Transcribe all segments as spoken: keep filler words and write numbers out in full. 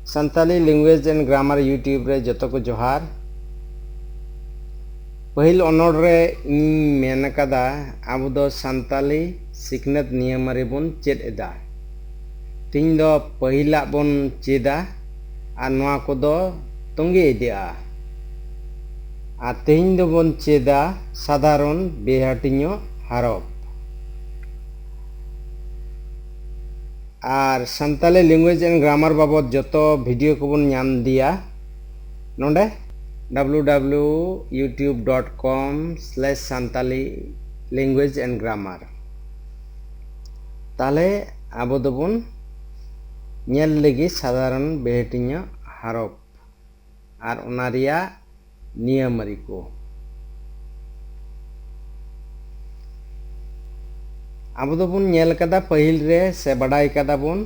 Santali Language and Grammar YouTube ᱨᱮ ᱡᱚᱛᱚ ᱠᱚ ᱡᱚᱦᱟᱨ᱾ ᱯᱟᱹᱦᱤᱞ ᱚᱱᱚᱲ ᱨᱮ ᱤᱧᱤᱧ ᱢᱮᱱ ᱟᱠᱟᱫᱟ, ᱟᱵᱚ ᱫᱚ ᱥᱟᱱᱛᱟᱞᱤ ᱥᱤᱠᱷᱱᱟᱹᱛ ᱱᱤᱭᱟᱹᱢᱟᱹᱨᱤ ᱵᱚᱱ ᱪᱮᱫ ᱮᱫᱟ᱾ ᱛᱮᱦᱮᱧ ᱫᱚ ᱯᱟᱹᱦᱤᱞᱟᱜ ᱵᱚᱱ ᱪᱮᱫᱟ ᱟᱨ ᱱᱚᱣᱟ ᱠᱚᱫᱚ ᱛᱚᱸᱜᱮ ᱤᱫᱤᱜᱼᱟ᱾ ᱟᱨ ᱛᱮᱦᱮᱧ ᱫᱚᱵᱚᱱ ᱪᱮᱫᱟ ᱥᱟᱫᱷᱟᱨᱚᱱ ᱵᱮᱦᱟᱹᱴᱤᱧᱚᱜ ᱦᱟᱨᱚᱯ᱾ ᱟᱨ ᱥᱟᱱᱛᱟᱞᱤ Language and Grammar ᱵᱟᱵᱚᱫ ᱡᱚᱛᱚ ᱵᱷᱤᱰᱤᱭᱳ ᱠᱚᱵᱚᱱ ᱧᱟᱢ ᱤᱫᱤᱭᱟ ᱱᱚᱰᱮ, W W W YouTube dot com slash Santali language and grammar. ᱛᱟᱦᱞᱮ ᱟᱵᱚ ᱫᱚᱵᱚᱱ ᱧᱮᱞ ᱞᱮᱜᱮ ᱥᱟᱫᱷᱟᱨᱚᱱ ᱵᱮᱦᱟᱹᱴᱤᱧᱚᱜ ᱦᱟᱨᱚᱯ ᱟᱨ ᱚᱱᱟ ᱨᱮᱭᱟᱜ ᱱᱤᱭᱟᱹᱢᱟᱹᱨᱤ ᱠᱚ᱾ ᱟᱵᱚ ᱫᱚᱵᱚᱱ ᱧᱮᱞ ᱠᱟᱫᱟ ᱯᱟᱹᱦᱤᱞ ᱨᱮ, ᱥᱮ ᱵᱟᱰᱟᱭ ᱠᱟᱫᱟ ᱵᱚᱱ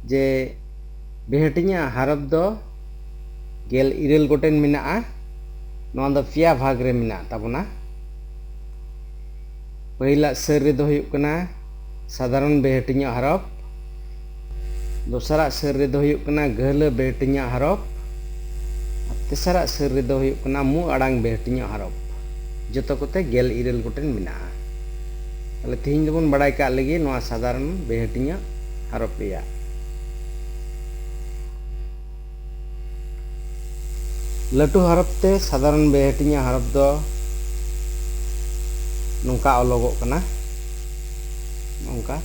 ᱡᱮ ᱵᱮᱦᱟᱹᱴᱤᱧᱟᱜ ᱦᱟᱨᱚᱯ ᱫᱚ ᱜᱮᱞ ᱤᱨᱟᱹᱞ ᱜᱚᱴᱮᱱ ᱢᱮᱱᱟᱜᱼᱟ᱾ ᱱᱚᱣᱟ ᱫᱚ ᱯᱮᱭᱟ ᱵᱷᱟᱜᱽ ᱨᱮ ᱢᱮᱱᱟᱜ ᱛᱟᱵᱚᱱᱟ᱾ ᱯᱟᱹᱦᱤᱞᱟᱜ ᱥᱟᱹᱨ ᱨᱮᱫᱚ ᱦᱩᱭᱩᱜ ᱠᱟᱱᱟ ᱥᱟᱫᱷᱟᱨᱚᱱ ᱵᱮᱦᱟᱹᱴᱤᱧᱟᱜ ᱦᱟᱨᱚᱯ, ᱫᱚᱥᱟᱨᱟᱜ ᱥᱟᱹᱨ ᱨᱮᱫᱚ ᱦᱩᱭᱩᱜ ᱠᱟᱱᱟ ᱜᱟᱹᱦᱞᱟᱹ ᱵᱮᱦᱟᱹᱴᱤᱧᱟᱜ ᱦᱟᱨᱚᱯ, ᱟᱨ ᱛᱮᱥᱟᱨᱟᱜ ᱥᱟᱹᱨ ᱨᱮᱫᱚ ᱦᱩᱭᱩᱜ ᱠᱟᱱᱟ ᱢᱩ ᱟᱲᱟᱝ ᱵᱮᱦᱟᱹᱴᱤᱧᱟᱜ ᱦᱟᱨᱚᱯ᱾ ᱡᱚᱛᱚ ᱠᱚᱛᱮ ᱜᱮᱞ ᱤᱨᱟᱹᱞ ᱜᱚᱴᱮᱱ ᱢᱮᱱᱟᱜᱼᱟ᱾ ᱛᱟᱦᱞᱮ ᱛᱮᱦᱮᱧ ᱫᱚᱵᱚᱱ ᱵᱟᱲᱟᱭ ᱠᱟᱜ ᱞᱮᱜᱮ ᱱᱚᱣᱟ ᱥᱟᱫᱷᱟᱨᱚᱱ ᱵᱮᱦᱟᱹᱴᱤᱧᱟᱜ ᱦᱟᱨᱚᱯ ᱨᱮᱭᱟᱜ᱾ ᱞᱟᱹᱴᱩ ᱦᱟᱨᱚᱯ ᱛᱮ ᱥᱟᱫᱷᱟᱨᱚᱱ ᱵᱮᱦᱟᱹᱴᱤᱧᱟᱜ ᱦᱟᱨᱚᱯ ᱫᱚ ᱱᱚᱝᱠᱟ ᱚᱞᱚᱜᱚᱜ ᱠᱟᱱᱟ, ᱱᱚᱝᱠᱟ,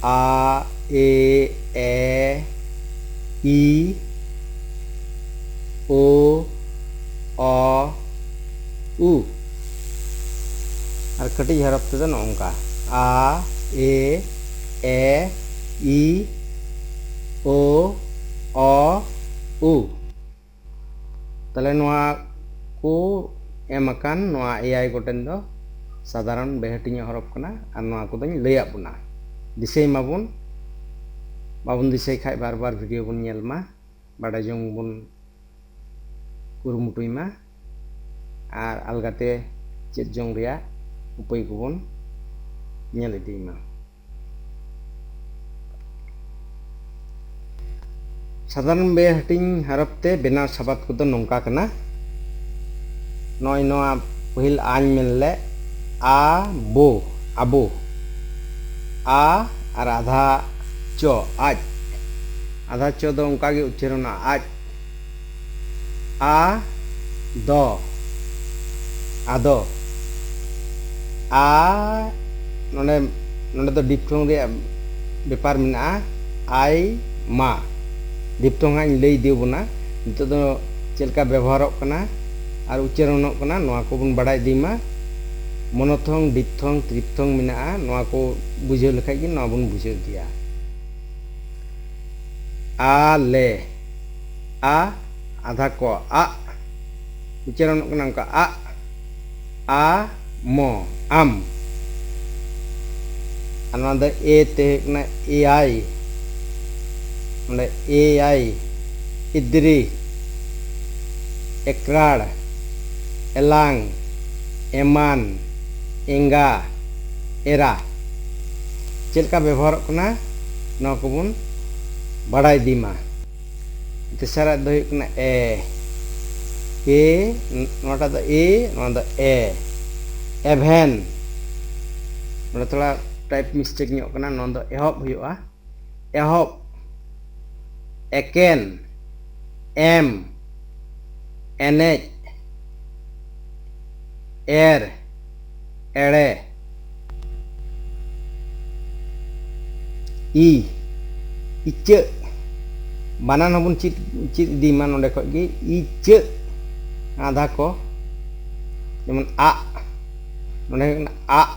ᱟ, ᱮ, ᱮ, ᱤ, ᱳ, ᱚ, ᱩ᱾ ᱟᱨ ᱠᱟᱹᱴᱤᱡ ᱦᱟᱨᱚᱯ ᱛᱮᱫᱚ ᱱᱚᱜᱼᱚ ᱱᱚᱝᱠᱟ, ᱟ, ᱮ, ᱮ, ᱤ, ᱳ, ᱚ, ᱩ᱾ ᱛᱟᱦᱞᱮ ᱱᱚᱣᱟ ᱠᱚ ᱮᱢ ᱟᱠᱟᱱ ᱱᱚᱣᱟ ᱮᱭᱟᱭ ᱜᱚᱴᱮᱱ ᱫᱚ ᱥᱟᱫᱷᱟᱨᱚᱱ ᱵᱮᱦᱟᱹᱴᱤᱧᱟᱜ ᱦᱚᱨᱚᱯ ᱠᱟᱱᱟ᱾ ᱟᱨ ᱱᱚᱣᱟ ᱠᱚᱫᱚᱧ ᱞᱟᱹᱭᱟᱫ ᱵᱚᱱᱟ, ᱫᱤᱥᱟᱹᱭ ᱢᱟᱵᱚᱱ, ᱵᱟᱵᱚᱱ ᱫᱤᱥᱟᱹᱭ ᱠᱷᱟᱡ ᱵᱟᱨ ᱵᱟᱨ ᱵᱷᱤᱰᱤᱭᱳ ᱵᱚᱱ ᱧᱮᱞ ᱢᱟ, ᱵᱟᱰᱟᱭ ᱡᱚᱝ ᱵᱚᱱ ᱠᱩᱨᱩᱢᱩᱴᱩᱭ ᱢᱟ, ᱟᱨ ᱟᱞᱜᱟᱛᱮ ᱪᱮᱫ ᱡᱚᱝ ᱨᱮᱭᱟᱜ ᱩᱯᱟᱹᱭ ᱠᱚᱵᱚᱱ ᱧᱮᱞ ᱤᱫᱤᱭ ᱢᱟ᱾ ᱥᱟᱫᱷᱟᱨᱚᱱ ᱵᱮᱦᱟᱹᱴᱤᱧ ᱦᱚᱨᱚᱯ ᱛᱮ ᱵᱮᱱᱟᱣ ᱥᱟᱵᱟᱫ ᱠᱚᱫᱚ ᱱᱚᱝᱠᱟ ᱠᱟᱱᱟ᱾ ᱱᱚᱜᱼᱚᱭ ᱱᱚᱣᱟ ᱯᱟᱹᱦᱤᱞ ᱟᱧ ᱢᱮᱱ ᱞᱮ, ᱟ, ᱵᱳ, ᱟᱵᱳ᱾ ᱟ ᱟᱨ ᱟᱫᱷᱟ ᱪᱚ, ᱟᱡ᱾ ᱟᱫᱷᱟ ᱪᱚ ᱫᱚ ᱚᱱᱠᱟ ᱜᱮ ᱩᱪᱪᱟᱨᱚᱱᱚᱜᱼᱟ, ᱟᱡ᱾ ᱟ, ᱫᱚ, ᱟᱫᱚ᱾ ᱟ, ᱱᱚᱰᱮ, ᱱᱚᱰᱮ ᱫᱚ ᱰᱤᱯᱴᱷᱚᱝ ᱨᱮᱭᱟᱜ ᱵᱮᱯᱟᱨ ᱢᱮᱱᱟᱜᱼᱟ᱾ ᱟᱭ, ᱢᱟ᱾ ᱰᱤᱯᱴᱷᱚᱝ ᱦᱟᱸᱜ ᱤᱧ ᱞᱟᱹᱭ ᱤᱫᱤ ᱟᱵᱚᱱᱟ᱾ ᱱᱤᱛᱚᱜ ᱫᱚ ᱪᱮᱫ ᱞᱮᱠᱟ ᱵᱮᱵᱚᱦᱟᱨᱚᱜ ᱠᱟᱱᱟ ᱟᱨ ᱩᱪᱪᱟᱨᱚᱱᱚᱜ ᱠᱟᱱᱟ, ᱱᱚᱣᱟ ᱠᱚᱵᱚᱱ ᱵᱟᱲᱟᱭ ᱤᱫᱤ ᱢᱟ᱾ ᱢᱚᱱᱚᱛᱷᱚᱝ, ᱰᱤᱯᱛᱷᱚᱝ, ᱛᱨᱤᱯᱛᱷᱚᱝ ᱢᱮᱱᱟᱜᱼᱟ, ᱱᱚᱣᱟ ᱠᱚ ᱵᱩᱡᱷᱟᱹᱣ ᱞᱮᱠᱷᱟᱡ ᱜᱮ ᱱᱚᱣᱟ ᱵᱚᱱ ᱵᱩᱡᱷᱟᱹᱣ ᱤᱫᱤᱭᱟ᱾ ᱟ, ᱞᱮ, ᱟ, ᱟᱫᱷᱟ ᱠᱚ, ᱟᱜ, ᱩᱪᱪᱟᱨᱚᱱᱚᱜ ᱠᱟᱱᱟ ᱚᱱᱠᱟ, ᱟᱜ, ᱟ, ᱢᱚ, ᱟᱢ᱾ ᱟᱨ ᱱᱚᱣᱟ ᱫᱚ ᱮ ᱛᱮ ᱦᱩᱭᱩᱜ ᱠᱟᱱᱟ ᱮᱭᱟᱭ, ᱱᱚᱰᱮ ᱮᱭᱟᱭ, ᱤᱫᱽᱨᱤ, ᱮᱠᱨᱟᱲ, ᱮᱞᱟᱝ, ᱮᱢᱟᱱ, ᱮᱸᱜᱟ, ᱮᱨᱟ᱾ ᱪᱮᱫ ᱞᱮᱠᱟ ᱵᱮᱵᱚᱦᱟᱨᱚᱜ ᱠᱟᱱᱟ, ᱱᱚᱣᱟ ᱠᱚᱵᱚᱱ ᱵᱟᱲᱟᱭ ᱤᱫᱤ ᱢᱟ᱾ ᱛᱮᱥᱟᱨᱟᱜ ᱫᱚ ᱦᱩᱭᱩᱜ ᱠᱟᱱᱟ ᱮ, ᱮ, ᱱᱚᱣᱟᱴᱟᱜ ᱫᱚ ᱮ, ᱱᱚᱣᱟ ᱫᱚ ᱮ᱾ ᱮᱵᱷᱮᱱ, ᱱᱚᱰᱮ ᱛᱷᱚᱲᱟ ᱴᱟᱭᱤᱯ ᱢᱤᱥᱴᱮᱠ ᱧᱚᱜ ᱠᱟᱱᱟ, ᱱᱚᱣᱟ ᱫᱚ ᱮᱦᱚᱵ ᱦᱩᱭᱩᱜᱼᱟ᱾ ᱮᱦᱚᱵ, ᱮᱠᱮᱱ, ᱮᱢ, ᱮᱱᱮᱡ, ᱮᱨ, ᱮᱲᱮ᱾ ᱤ, ᱤᱪᱟᱹᱜ᱾ ᱵᱟᱱᱟᱱ ᱦᱚᱸᱵᱚᱱ ᱪᱮᱫ, ᱪᱮᱫ ᱤᱫᱤ ᱢᱟ ᱱᱚᱰᱮ ᱠᱷᱚᱡ ᱜᱮ᱾ ᱤᱪᱟᱹᱜ, ᱟᱫᱷᱟ ᱠᱚ, ᱡᱮᱢᱚᱱ ᱟᱜ, ᱱᱚᱰᱮ ᱦᱩᱭᱩᱜ ᱠᱟᱱᱟ ᱟᱜ,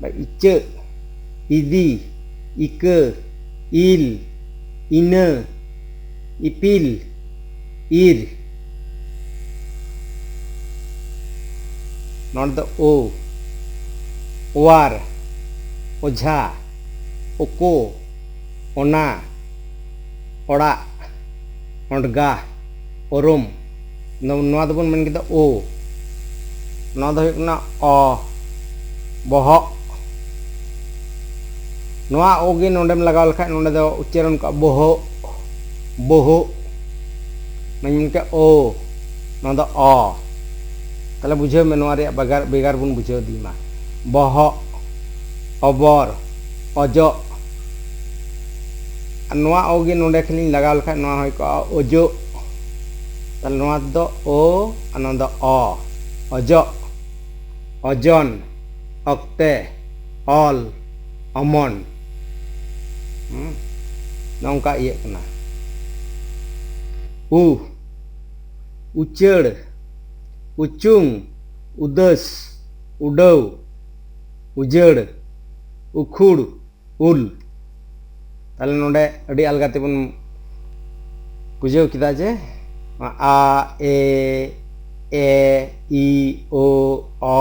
ᱵᱟ ᱤᱪᱟᱹᱜ, ᱤᱫᱤ, ᱤᱠᱟᱹ, ᱤᱞ, ᱤᱱᱟᱹ, ᱤᱯᱤᱞ, ᱤᱨ᱾ ᱱᱚᱰᱮ ᱫᱚ ᱳ, ᱚᱣᱟᱨ, ᱚᱡᱷᱟ, ᱳᱠᱳ, ᱚᱱᱟ, ᱚᱲᱟᱜ, ᱚᱸᱰᱜᱟ, ᱳᱨᱳᱢ᱾ ᱱᱚ-, ᱱᱚᱣᱟ ᱫᱚᱵᱚᱱ ᱢᱮᱱ ᱠᱮᱫᱟ ᱳ᱾ ᱱᱚᱣᱟ ᱫᱚ ᱦᱩᱭᱩᱜ ᱠᱟᱱᱟ ᱚ, ᱵᱚᱦᱚᱜ᱾ ᱱᱚᱣᱟ ᱳ ᱜᱮ ᱱᱚᱰᱮᱢ ᱞᱟᱜᱟᱣ ᱞᱮᱠᱷᱟᱡ ᱱᱚᱰᱮ ᱫᱚ ᱩᱪᱪᱟᱨᱚᱱ ᱠᱚᱜᱼᱟ ᱵᱚᱦᱚᱜ, ᱵᱚᱦᱚᱜ, ᱱᱚᱣᱟᱧ ᱢᱮᱱ ᱠᱮᱫ ᱳ, ᱱᱚᱣᱟ ᱫᱚ ᱚ᱾ ᱛᱟᱦᱞᱮ ᱵᱩᱡᱷᱟᱹᱣ ᱢᱮ, ᱱᱚᱣᱟ ᱨᱮᱭᱟᱜ ᱵᱷᱮᱜᱟᱨ, ᱵᱷᱮᱜᱟᱨ ᱵᱚᱱ ᱵᱩᱡᱷᱟᱹᱣ ᱤᱫᱤ ᱢᱟ᱾ ᱵᱚᱦᱚᱜ, ᱚᱵᱚᱨ, ᱚᱡᱚᱜ᱾ ᱟᱨ ᱱᱚᱣᱟ ᱚ ᱜᱮ ᱱᱚᱰᱮ ᱠᱷᱟᱹᱞᱤᱧ ᱞᱟᱜᱟᱣ ᱞᱮᱠᱷᱟᱱ ᱱᱚᱣᱟ ᱦᱩᱭ ᱠᱚᱜᱼᱟ ᱚᱡᱚᱜ᱾ ᱛᱟᱦᱞᱮ ᱱᱚᱣᱟ ᱫᱚ ᱳ ᱟᱨ ᱱᱚᱣᱟ ᱫᱚ ᱚ᱾ ᱚᱡᱚᱜ, ᱚᱡᱚᱱ, ᱚᱠᱛᱮ, ᱚᱞ, ᱚᱢᱚᱱ᱾ ᱦᱩᱸ? ᱱᱚᱝᱠᱟ ᱤᱭᱟᱹᱜ ᱠᱟᱱᱟ᱾ ᱩ, ᱩᱪᱟᱹᱲ, ᱩᱪᱩᱝ, ᱩᱫᱟᱹᱥ, ᱩᱰᱟᱹᱣ, ᱩᱡᱟᱹᱲ, ᱩᱠᱷᱩᱲ, ᱩᱞ᱾ ᱛᱟᱦᱞᱮ ᱱᱚᱰᱮ ᱟᱹᱰᱤ ᱟᱞᱜᱟ ᱛᱮᱵᱚᱱ ᱵᱩᱡᱷᱟᱹᱣ ᱠᱮᱫᱟ ᱡᱮ ᱱᱚᱣᱟ ᱟ, ᱮ, ᱮ, ᱤ, ᱳ, ᱚ,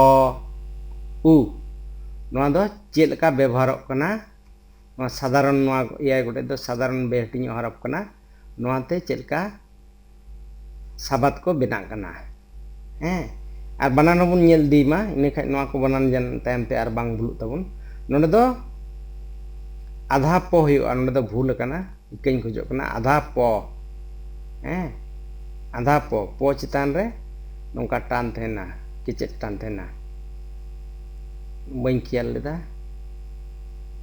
ᱩ, ᱱᱚᱣᱟ ᱫᱚ ᱪᱮᱫ ᱞᱮᱠᱟ ᱵᱮᱵᱚᱦᱟᱨᱚᱜ ᱠᱟᱱᱟ᱾ ᱱᱚᱣᱟ ᱥᱟᱫᱷᱟᱨᱚᱱ, ᱱᱚᱣᱟ ᱮᱭᱟᱭ ᱜᱚᱴᱮᱡ ᱫᱚ ᱥᱟᱫᱷᱟᱨᱚᱱ ᱵᱮᱦᱟᱹᱴᱤᱧᱚᱜ ᱦᱚᱨᱚᱯ ᱠᱟᱱᱟ᱾ ᱱᱚᱣᱟᱛᱮ ᱪᱮᱫ ᱞᱮᱠᱟ ᱥᱟᱵᱟᱫ ᱠᱚ ᱵᱮᱱᱟᱜ ᱠᱟᱱᱟ᱾ ᱦᱮᱸ, ᱟᱨ ᱵᱟᱱᱟᱱ ᱦᱚᱸᱵᱚᱱ ᱧᱮᱞ ᱤᱫᱤᱭ ᱢᱟ, ᱤᱱᱟᱹ ᱠᱷᱟᱱ ᱱᱚᱣᱟ ᱠᱚ ᱵᱟᱱᱟᱱ ᱡᱟᱱ-, ᱛᱟᱭᱚᱢ ᱛᱮ ᱟᱨ ᱵᱟᱝ ᱵᱷᱩᱞᱩᱜ ᱛᱟᱵᱚᱱ᱾ ᱱᱚᱰᱮ ᱫᱚ ᱟᱫᱷᱟ ᱯᱚ ᱦᱩᱭᱩᱜᱼᱟ, ᱱᱚᱰᱮ ᱫᱚ ᱵᱷᱩᱞ ᱟᱠᱟᱱᱟ, ᱤᱠᱟᱹᱧ ᱠᱷᱚᱡᱚᱜ ᱠᱟᱱᱟ, ᱟᱫᱷᱟ ᱯᱚ᱾ ᱦᱮᱸ, ᱟᱫᱷᱟ ᱯᱚ, ᱯᱚ ᱪᱮᱛᱟᱱ ᱨᱮ ᱱᱚᱝᱠᱟ ᱴᱟᱱ ᱛᱟᱦᱮᱱᱟ, ᱠᱮᱪᱮᱫ ᱴᱟᱱ ᱛᱟᱦᱮᱱᱟ, ᱵᱟᱹᱧ ᱠᱷᱮᱭᱟᱞ ᱞᱮᱫᱟ,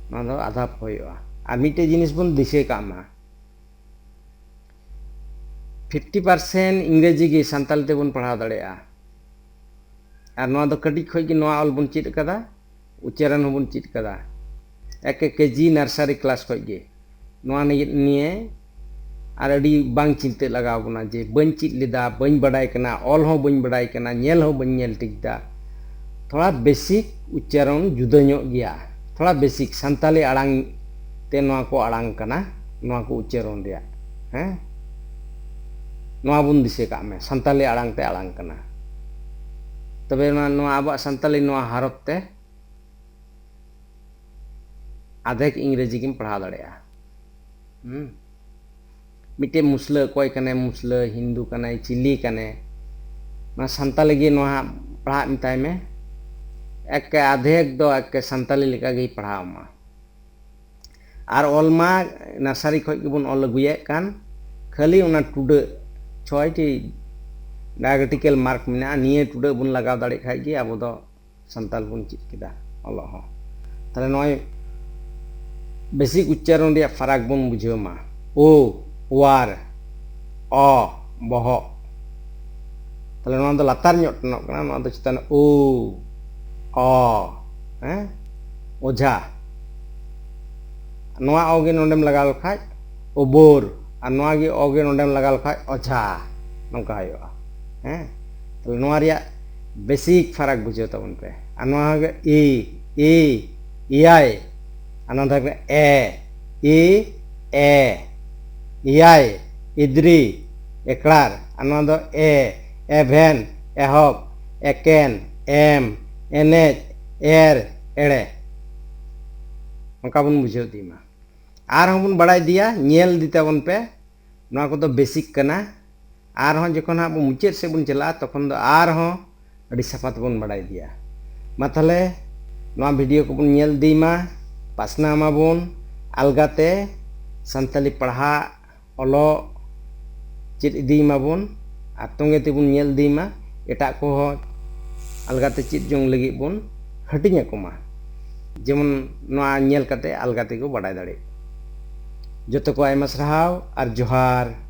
ᱱᱚᱣᱟ ᱫᱚ ᱟᱫᱷᱟ ᱯᱚ ᱦᱩᱭᱩᱜᱼᱟ᱾ ᱟᱨ ᱢᱤᱫᱴᱮᱡ ᱡᱤᱱᱤᱥ ᱵᱚᱱ ᱫᱤᱥᱟᱹ ᱠᱟᱜ ᱢᱟ, ᱯᱷᱤᱯᱴᱤ ᱯᱟᱨᱥᱮᱱᱴ ᱤᱝᱨᱮᱡᱤ ᱜᱮ ᱥᱟᱱᱛᱟᱞᱤ ᱛᱮᱵᱚᱱ ᱯᱟᱲᱦᱟᱣ ᱫᱟᱲᱮᱭᱟᱜᱼᱟ᱾ ᱟᱨ ᱱᱚᱣᱟ ᱫᱚ ᱠᱟᱹᱴᱤᱡ ᱠᱷᱚᱡ ᱜᱮ ᱱᱚᱣᱟ ᱚᱞ ᱵᱚᱱ ᱪᱮᱫ ᱠᱟᱫᱟ, ᱩᱪᱪᱟᱨᱚᱱ ᱦᱚᱸᱵᱚᱱ ᱪᱮᱫ ᱠᱟᱫᱟ, ᱮᱠᱮ ᱠᱮᱡᱤ ᱱᱟᱨᱥᱟᱨᱤ ᱠᱞᱟᱥ ᱠᱷᱚᱡ ᱜᱮ᱾ ᱱᱚᱣᱟ ᱱᱤᱭᱮ, ᱱᱤᱭᱮ ᱟᱨ ᱟᱹᱰᱤ ᱵᱟᱝ ᱪᱤᱱᱛᱟᱹ ᱞᱟᱜᱟᱣ ᱵᱚᱱᱟ ᱡᱮ ᱵᱟᱹᱧ ᱪᱮᱫ ᱞᱮᱫᱟ, ᱵᱟᱹᱧ ᱵᱟᱰᱟᱭ ᱠᱟᱱᱟ, ᱚᱞ ᱦᱚᱸ ᱵᱟᱹᱧ ᱵᱟᱰᱟᱭ ᱠᱟᱱᱟ, ᱧᱮᱞ ᱦᱚᱸ ᱵᱟᱹᱧ ᱧᱮᱞ ᱴᱷᱤᱠ ᱫᱟ᱾ ᱛᱷᱚᱲᱟ ᱵᱮᱥᱤᱠ ᱩᱪᱪᱟᱨᱚᱱ ᱡᱩᱫᱟᱹ ᱧᱚᱜ ᱜᱮᱭᱟ, ᱛᱷᱚᱲᱟ ᱵᱮᱥᱤᱠ ᱥᱟᱱᱛᱟᱞᱤ ᱟᱲᱟᱝ ᱛᱮ ᱱᱚᱣᱟ ᱠᱚ ᱟᱲᱟᱝ ᱠᱟᱱᱟ, ᱱᱚᱣᱟ ᱠᱚ ᱩᱪᱪᱟᱨᱚᱱ ᱨᱮᱭᱟᱜ, ᱦᱮᱸ? ᱱᱚᱣᱟ ᱵᱚᱱ ᱫᱤᱥᱟᱹ ᱠᱟᱜ ᱢᱮ, ᱥᱟᱱᱛᱟᱞᱤ ᱟᱲᱟᱝ ᱛᱮ ᱟᱲᱟᱝ ᱠᱟᱱᱟ᱾ ᱛᱚᱵᱮ ᱱᱚᱣᱟ, ᱱᱚᱣᱟ ᱟᱵᱚᱣᱟᱜ ᱥᱟᱱᱛᱟᱞᱤ ᱱᱚᱣᱟ ᱦᱚᱨᱚᱯ ᱛᱮ ᱟᱫᱷᱮᱠ ᱤᱝᱨᱮᱡᱤ ᱜᱮᱢ ᱯᱟᱲᱦᱟᱣ ᱫᱟᱲᱮᱭᱟᱜᱼᱟ᱾ ᱦᱩᱸ? ᱢᱤᱫᱴᱮᱡ ᱢᱩᱥᱞᱟᱹ, ᱚᱠᱚᱭ ᱠᱟᱱᱟᱭ ᱢᱩᱥᱞᱟᱹ, ᱦᱤᱱᱫᱩ ᱠᱟᱱᱟᱭ, ᱪᱤᱞᱤ ᱠᱟᱱᱟᱭ, ᱱᱚᱣᱟ ᱥᱟᱱᱛᱟᱞᱤ ᱜᱮ ᱱᱚᱣᱟ ᱯᱟᱲᱦᱟᱜ ᱢᱮᱛᱟᱭ ᱢᱮ, ᱮᱠᱮ ᱟᱫᱷᱮᱠ ᱫᱚ ᱮᱠᱮ ᱥᱟᱱᱛᱟᱞᱤ ᱞᱮᱠᱟ ᱜᱮᱭ ᱯᱟᱲᱦᱟᱣ ᱟᱢᱟ᱾ ᱟᱨ ᱚᱞ ᱢᱟ ᱱᱟᱨᱥᱟᱨᱤ ᱠᱷᱚᱡ ᱜᱮᱵᱚᱱ ᱚᱞ ᱟᱹᱜᱩᱭᱮᱫ ᱠᱟᱱ, ᱠᱷᱟᱹᱞᱤ ᱚᱱᱟ ᱴᱩᱰᱟᱹᱜ ᱪᱷᱚᱭᱴᱤ diacritical mark ᱢᱮᱱᱟᱜᱼᱟ, ᱱᱤᱭᱟᱹ ᱴᱩᱰᱟᱹᱜ ᱵᱚᱱ ᱞᱟᱜᱟᱣ ᱫᱟᱲᱮᱭᱟᱜ ᱠᱷᱟᱡ ᱜᱮ ᱟᱵᱚ ᱫᱚ ᱥᱟᱱᱛᱟᱲ ᱵᱚᱱ ᱪᱮᱫ ᱠᱮᱫᱟ ᱚᱞᱚᱜ ᱦᱚᱸ᱾ ᱛᱟᱦᱞᱮ ᱱᱚᱜᱼᱚᱭ basic ᱩᱪᱪᱟᱨᱚᱱ ᱨᱮᱭᱟᱜ ᱯᱷᱟᱨᱟᱠ ᱵᱚᱱ ᱵᱩᱡᱷᱟᱹᱣ ᱢᱟ᱾ ᱳ, ᱳᱣᱟᱨ, ᱚ, ᱵᱚᱦᱚᱜ᱾ ᱛᱟᱦᱞᱮ ᱱᱚᱣᱟ ᱫᱚ ᱞᱟᱛᱟᱨ ᱧᱚᱜ ᱴᱷᱮᱱᱚᱜ ᱠᱟᱱᱟ, ᱱᱚᱣᱟ ᱫᱚ ᱪᱮᱛᱟᱱ ᱳ, ᱚ, ᱦᱮᱸ, ᱚᱡᱷᱟ᱾ ᱱᱚᱣᱟ ᱚ ᱜᱮ ᱱᱚᱰᱮᱢ ᱞᱟᱜᱟᱣ ᱞᱮᱠᱷᱟᱡ ᱳᱵᱳᱨ, ᱟᱨ ᱱᱚᱣᱟ ᱜᱮ ᱚ ᱜᱮ ᱱᱚᱰᱮᱢ ᱞᱟᱜᱟᱣ ᱞᱮᱠᱷᱟᱡ ᱚᱡᱷᱟ, ᱱᱚᱝᱠᱟ ᱦᱩᱭᱩᱜᱼᱟ᱾ ᱦᱮᱸ, ᱛᱟᱦᱞᱮ ᱱᱚᱣᱟ ᱨᱮᱭᱟᱜ basic ᱯᱷᱟᱨᱟᱠ ᱵᱩᱡᱷᱟᱹᱣ ᱛᱟᱵᱚᱱ ᱯᱮ᱾ ᱟᱨ ᱱᱚᱣᱟ ᱜᱮ ᱤ, ᱤ, ᱮᱭᱟᱭ, ᱟᱨ ᱱᱚᱣᱟ ᱫᱚ ᱦᱩᱭᱩᱜ ᱠᱟᱱᱟ ᱮ, ᱤ, ᱮ, ᱮᱭᱟᱭ, ᱤᱫᱽᱨᱤ, ᱮᱠᱲᱟᱨ, ᱟᱨ ᱱᱚᱣᱟ ᱫᱚ ᱮ, ᱮᱵᱷᱮᱱ, ᱮᱦᱚᱵ, ᱮᱠᱮᱱ, ᱮᱢ, ᱮᱱᱮᱡ, ᱮᱨ, ᱮᱲᱮ᱾ ᱚᱱᱠᱟ ᱵᱚᱱ ᱵᱩᱡᱷᱟᱹᱣ ᱤᱫᱤ ᱢᱟ᱾ ᱟᱨᱦᱚᱸ ᱵᱚᱱ ᱵᱟᱲᱟᱭ ᱤᱫᱤᱭᱟ, ᱧᱮᱞ ᱤᱫᱤ ᱛᱟᱵᱚᱱ ᱯᱮ᱾ ᱱᱚᱣᱟ ᱠᱚᱫᱚ basic ᱠᱟᱱᱟ᱾ ᱟᱨᱦᱚᱸ ᱡᱚᱠᱷᱚᱱ ᱦᱟᱸᱜ ᱵᱚᱱ ᱢᱩᱪᱟᱹᱫ ᱥᱮᱫ ᱵᱚᱱ ᱪᱟᱞᱟᱜᱼᱟ, ᱛᱚᱠᱷᱚᱱ ᱫᱚ ᱟᱨᱦᱚᱸ ᱟᱹᱰᱤ ᱥᱟᱯᱷᱟ ᱛᱮᱵᱚᱱ ᱵᱟᱲᱟᱭ ᱤᱫᱤᱭᱟ᱾ ᱢᱟ ᱛᱟᱦᱞᱮ ᱱᱚᱣᱟ video ᱠᱚᱵᱚᱱ ᱧᱮᱞ ᱤᱫᱤᱭ ᱢᱟ, ᱯᱟᱥᱱᱟᱣ ᱢᱟᱵᱚᱱ, ᱟᱞᱜᱟᱛᱮ ᱥᱟᱱᱛᱟᱞᱤ ᱯᱟᱲᱦᱟᱜ, ᱚᱞᱚᱜ ᱪᱮᱫ ᱤᱫᱤᱭ ᱢᱟᱵᱚᱱ, ᱟᱨ ᱛᱚᱸᱜᱮ ᱛᱮᱵᱚᱱ ᱧᱮᱞ ᱤᱫᱤᱭ ᱢᱟ᱾ ᱮᱴᱟᱜ ᱠᱚᱦᱚᱸ ᱟᱞᱜᱟᱛᱮ ᱪᱮᱫ ᱡᱚᱝ ᱞᱟᱹᱜᱤᱫ ᱵᱚᱱ ᱦᱟᱹᱴᱤᱧ ᱟᱠᱚ ᱢᱟ, ᱡᱮᱢᱚᱱ ᱱᱚᱣᱟ ᱧᱮᱞ ᱠᱟᱛᱮ ᱟᱞᱜᱟ ᱛᱮᱠᱚ ᱵᱟᱰᱟᱭ ᱫᱟᱲᱮᱭᱟᱜ᱾ ᱡᱚᱛᱚ ᱠᱚ ᱟᱭᱢᱟ ᱥᱟᱨᱦᱟᱣ ᱟᱨ ᱡᱚᱦᱟᱨ᱾